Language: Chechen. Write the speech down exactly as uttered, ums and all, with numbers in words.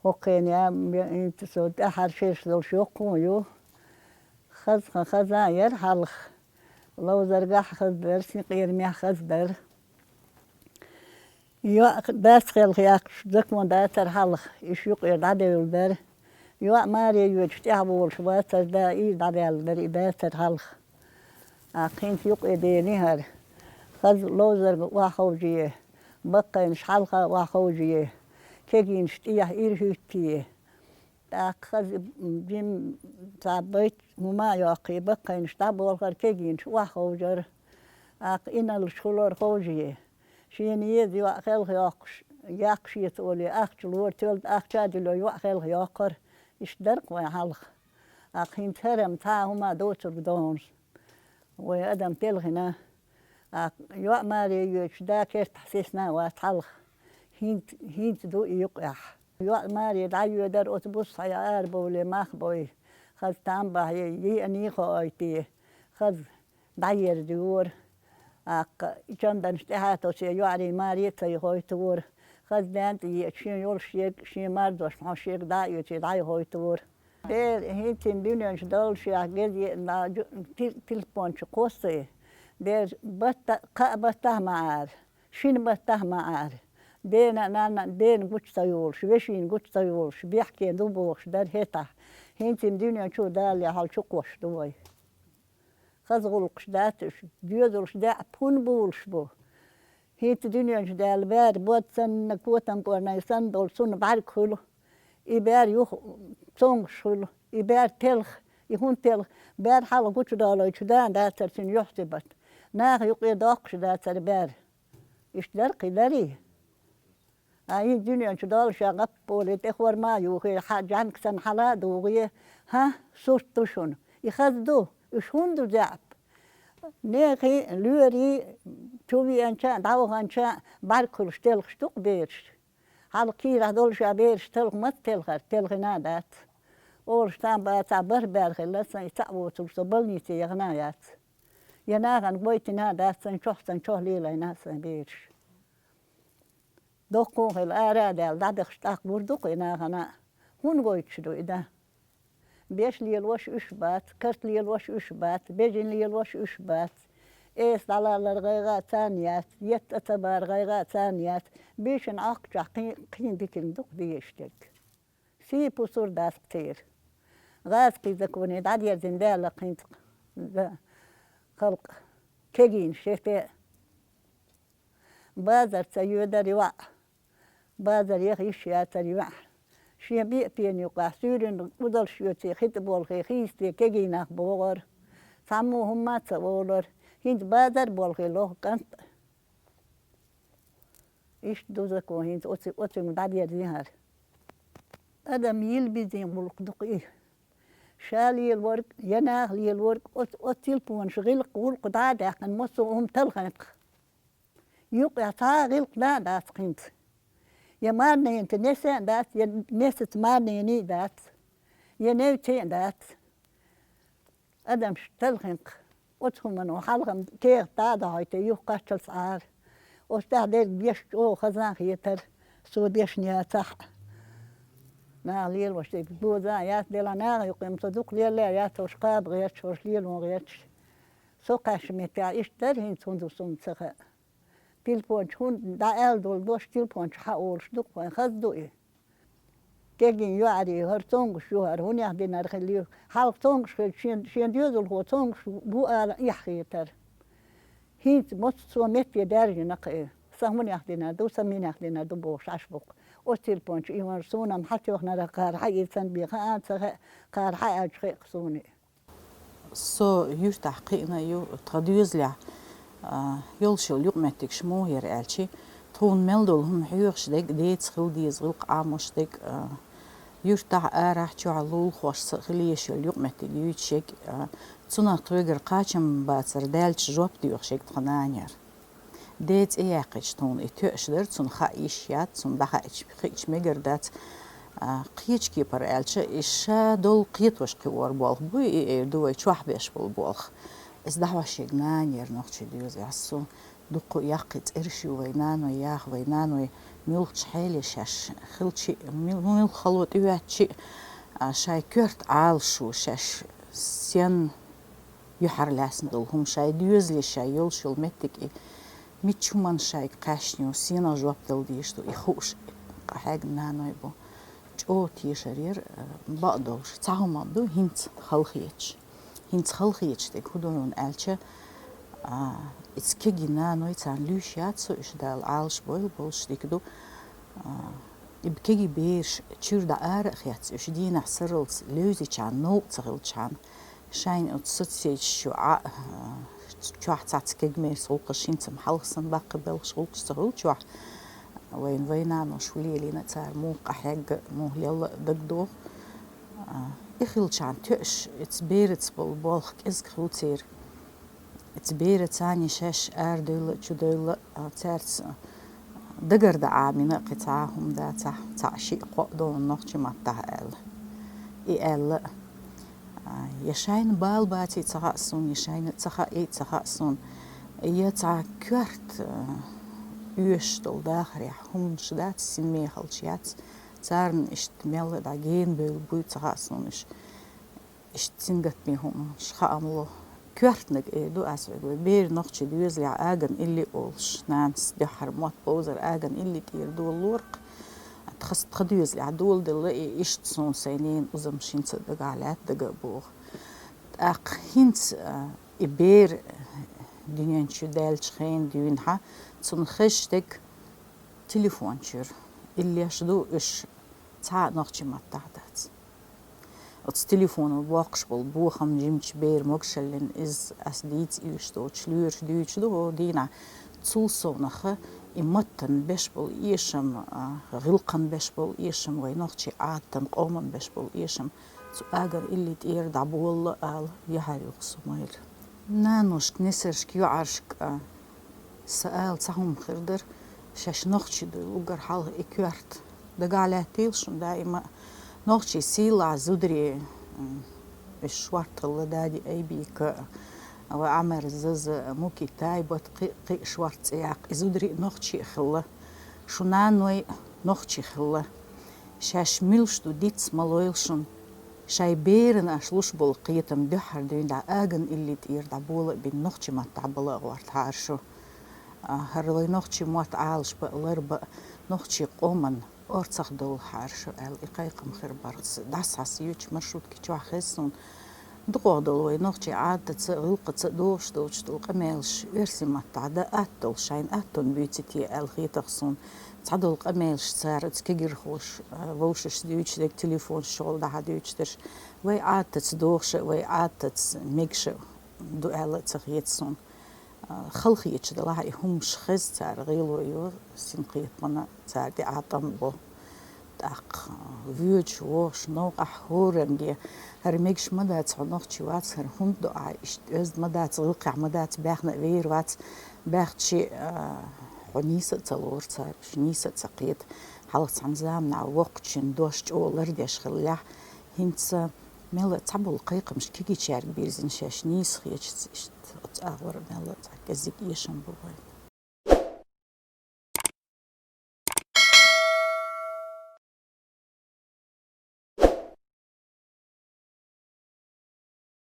Окхена я, м, инта со тӀаьхьара шераш долуш йоккха ю. Хаза, хаза яра хьалха. Ловзаргахь хаза дара, синкъерамехь хаза дара. ЙоӀ дас хелха яьккхаш, закон дацара хьалха, иш юкъера дӀадевлла дара. ЙоӀ маре йоьдуш тӀаьхьа волуш вацара, да и дӀаваьлла дара, и дацара хьалха. ТӀаккха хӀинца юкъе дена хӀара. Хаза ловзарга охьаховжае, баккхийнаш хьалха охьаховжае, кегийнаш тӀехьа ира хӀуьттае. ТӀаккха хаза жим цхьа байт хӀума а йоккхий, баккхийнаш дӀаболхар, кегийнаш охьаховжар. ТӀаккха иналлаш хулар ховжае. Шена еза йоӀ хелха йоккхуш, яккха шеца олий, ахча лора, тоьлла ахча а дилла йоӀ хелха йоккхар. Иштта дара-кх вайн хьалха. ТӀаккха хӀинца хӀара-м цхьа а хӀума доцург догӀуш. Вай адам телхина. ТӀаккха йоӀ маре йоьдуш да кертахь сесна а вац хьалха. ХӀинца, хӀинца ду и юкъехь. ЙоӀ маре дӀайоьдар оцу буса схьа арабовле мах бой. Хаза там бахье, йиъана йихо ойте. Хаза дӀаерза йора. ТӀаккха и чамданаш тӀаьхьа тосий йоӀарий маре а ца йихойтора. Хаза ден тӀе еъча, шен йолуш ерг, шен марзошна хьо шерга дӀа а оьций, дӀайихойтора. Дера, хӀинццин дуьнен чу доллушехь, геза еана, жу-, тил-, тилпон чу кхоссий. Дера, батта-, кхаа баттахь ма Ӏара, шина баттахь ма Ӏара. Дена а, нанна а дена гучу ца йолуш, вешина гучу ца йолуш, бехке ду бохуш дара хӀетахь. ХӀинццин дуьнен чу далале хьал чу кхосса ду вай. Хаза гӀуллакхаш дац уьш, доьзалш даьӀа хӀунда булуш бу? ХӀинца дуьнен чу даьлла бер, бод санна, котан кӀорнай санна долу, цунна бӀаьрг хуьлу. И бер юха цомгуш хуьлу, и бер телха, и хӀунда телха? Бер хьалха гучудолуьйтуш да а дацара цуьнан юьхь-сибат. Наха юкъе доккхуш дацара бер. Иштта дара кхин дарий? А, хӀинца дуьнен чу доллушехь, гӀап а болий, тӀехор ма а юхий, хьа-, жӀаьнга санна хьала а дугӀий, хӀа, сурт ду шуна. И хаза ду, уьш хӀунда ду заьӀап? Нехий, лоьрий, чу веанча а, дӀаваханча а бӀаьрг хуьлуш телхаш ду-кх бераш. Хьалха кийрахь доллушехь бераш талха маца телхара, телхина а дац. Олуш там бацахь, бархӀ бер хилла, сайн цхьаъ воцург со больнице яхана а яц. Я нахана гойтина а дац, сайн чохь, сайн чохь лелайна а сайн бераш. Доккхун хила ара а даьлла, дӀадахаш тӀаккха гур ду-кх и нахана а. ХӀунда гойтуш ду и дан? Беш лелош уьш бац, карт лелош уьш бац, бежин лелош уьш бац. Эса дӀалалар гӀайгӀа а царна яц, етт цӀа ца бар гӀайгӀа а царна яц. Бийшина Ӏохкучохь кхин, кхин дикина ду-кх дезаш дерг. Сий пусар дац-кх церан. ГӀазкхий законе дӀадерзина даьлла-кх хӀинца-кх халкъ кегийна шетта. Базар ца йоьдар йоӀ, базар яха йиш яцара йоӀ. Шен биъ пена юкъахь суьйрина кӀудалш йоьций, хи тӀе болхий, хийсте кегий нах богӀура. Цхьаммо хӀумма а ца олура. ХӀинца базар болхий лоху кӀант а. Иштта ду закон хӀинца оци-, оцуьнга дӀаберзина хӀара. Адам йилбизина гӀуллакх ду-кх и. Ша лелорг, я наха лелорг, оц-, оцу тилпонаш гӀиллакх-гӀуллакх дӀа а даьккхина, массо а хӀума талхийна-кх. Юкъехь цхьа а гӀиллакх дӀа а дац-кх хӀинца. Я марнанца неса а дац, я несаца марнана а дац, я невций а дац. Адамаш талхийна-кх. Оцу хӀумано хьалха-м кехат дӀа а дохьуьйтий, юха кхаччалц Ӏара. Оцу тӀехь дерг беш чӀогӀа хаза а хетара, со бешна яцахь а. Наха лелош дерг боза а яц, делахь наха юкъе-м со дукха лелла а яц, хӀорш кхаба гӀерташ, хӀорш лело гӀерташ. Со кхаьчча меттехь иштта дара хӀинца, хӀун ду суна ца хаьа. Тилпончу хӀунда дӀааьлла долу дош тилпончу хьан олуш ду-кх вайн, хаза ду и. Кегийна йоӀарий, хӀара цомгуш ю, хӀара хӀунех динарг хилла ю. Хьалха цомгуш хилча, шен, шен доьзалхо цомгуш ву ала эхь хетара. ХӀинца массо а метте даьржина-кх и. Сан хӀунех динарг ду, сан минех динарг ду бохуш Ӏаш бу-кх. Оцу тилпончу и хӀума суна-м хьан тоьхнарг кхара хьан и сан бен хаа а ца хаьа, кхара хьан аьлча хаьа-кх суна и. Со юьртахь кхиъна а ю, тхан доьзалехь, а, йолуш йолу юкъаметтигаш муха яра аьлчи, тхуна мел долу хӀума хьоьхуш дерг, деца хила деза гӀиллакх Ӏамош дерг, а, юьртахь, арахь, чохь лулахошца хила езаш йолу юкъаметтиг юьйцуш ерг, а, цунах тхоьгара кхачам бацар даьлча жоп доьхуш ерг тхан нана яра. Ден цӀе яьккхича тхуна и тоьаш дара, цунна хаа йиш яц, цунна дӀахаийча, хиъча мегар дац. А, кхечу кепара аьлча, и ша долу кхетош кхиор болх буй, и эр ду вай чохь беш болу болх. Иза дӀахьош ерг нана яра нохчий доьзалехь. Со дуккха а яккхий цӀераш ю вай наной, яха вай наной, Муьлххача хьеле шаьш хилча а, мил-, муьлхха хало тӀаьхьаваьлча а, а, шоай коьрта Ӏалашо шаьш сенна юьхьарлаьцна долу хӀума, шоай доьзале шоай йолуш йолу меттиг и мичча хӀуманна шайга кхаьчна ю, сенах жоп дала дезаш ду, и хууш къахьегна наной бу. ЧӀогӀа тешар яра, а, бакъдолуш. Цхьа хӀума ду хӀинца халахеташ. ХӀинца халахеташ дерг хӀун ду хьуна аьлча, а, иза кегий наной, царна луьйш яц со, уьш Дала Ӏалашбойла, болуш дика ду. А, и кегий бераш чуьра дӀа ара а хецна, уьш дийнахь сарралц левзачхьана, новкъа ца хилчхьана, шайна оцу соцсеташ чу Ӏа, а, чохь цхьацца кегамерас гӀуллакхаш, хӀинца-м хьалха санна баккхий белхаш гӀуллакхаш ца хуьлу чохь, вайн вай наноша хӀун лелийна, цара муха къахьегна, муха лелла дагадогӀу. А, и хилчхьана тоьаш, иза бераца болу болх кӀезиг хуьлу церан. Иза бераца царна шаьш арадевлла а, чудевлла а, цаьрца дагардан Ӏамийна а кхин цхьа а хӀума дацахь, цхьаъ-шиъ кхоъ ду хьуна нохчийн маттахь аьлла. И аьлла а, я шайна бала баций ца хаьа суна, я шайна ца хаьий ца хаьа суна, я цхьа коьрта, а, оьшуш долу дахарехь хӀуманаш дац, синмехаллаш яц, царна иштта мелла а дӀа генабевлла буй ца хаьа суна уьш. Иштта сингаттаме хӀуманаш хаам ло. Коьртаниг эр ду ас вайга, вай берийн нохчийн доьзалехь аган илли олуш, нанас дуьххьара мотт бовзар аган илли тӀера долалора-кх. Тхас-, тхан доьзалехь доладелла и, иштта суна сайн ненан узамаш хӀинца а дагахь лаьтта, дага а богӀу. ТӀаккха хӀинца, а, и бер дуьнен чу даьллачу хенахь дуьйна хьан, цунна хезаш дерг телефон чуьра. Иллеш ду уьш, цхьа а нохчийн маттахь дац. Оцу телефоно боккхуш болу бохам жимачу берийн могушаллина иза ас дийца оьшуш доцуш лоьраш дуьйцуш ду хӀокху дийнахь. Цул совнаха и маттана беш болу эшам, а, гӀиллакхана беш болу эшам, вайн нохчийн Ӏадатан, къоман беш болу эшам цу аган илли тӀера дӀаболало ала яхьар ю-кх со майра. Наношка, несаршка, йоӀаршка, а, сан ала цхьа хӀума хир дара, шаьш нохчий дуй уггар хьалха и коьрта. Дагахь лаьттийла шуна даима а нохчийн сийлахь зударий, м, уьш шортта хилла, Дади Айбика, вай Ӏамар Заза, Муки Тайбат, кхин, кхин шортта цӀе яккха, и зударий нохчий хилла. Шун наной нохчий хилла. Шаьш муьлш ду диц ма лойла шуна. Шайн берана аша луш болу кхетам дуьххьара дуьйна дӀа аган илли тӀера дӀабола а бина, нохчийн маттахь бала а гӀортахьара шу. А, хӀара вай нохчийн мотт Ӏалашбан а, ларбан а, нохчийн къоман орцах довлахьара шу аьлла, и кхайкхам хир бара. Дас хьас юьйцу маршрутки чохь хеза суна. ДукъагӀдолу вай нохчийн Ӏадатаца а, гӀиллакхаца а догӀуш доцуш долу къамелаш оьрсийн маттахь дан атта долуш, шайна атта хӀунда буьйцу те аьлла хета-кх суна. Цхьадолу къамелаш цара оцу кегирхоша, а, вовшашца дуьйцуш дерг, телефонаш чухула дӀахьа дуьйцуш дерш, вай Ӏадатаца догӀуш а, вай Ӏадатаца мегаш а ду аьлла а ца хета суна. А, халахеташ делахь а, и хӀуманаш хеза цара, гӀело йо синкхетамна, цара тӀе Ӏа тӀом бо. ТӀаккха, а, воьдуш, вогӀуш, новкъахь хӀоранге, хӀара мегаш ма дац, хьо нохчи вац, хӀара хӀунда до ахь иштта, оьзда ма дац, гӀиллакхехь ма дац, баьхна а вер вац, баьхча, а, хьо нийса а ца лору цара, уьш нийса а ца кхета. Хьалха цхьана заманахь воккхачун дош чӀогӀа лардеш хиллехь, хӀинца мелла а цхьаболу кхайкхамаш кегийчаьрга бирзина, шаьш нийса хеташ, иштта оцу агӀор мелла а цхьа кӀеззиг эшам бу вайн.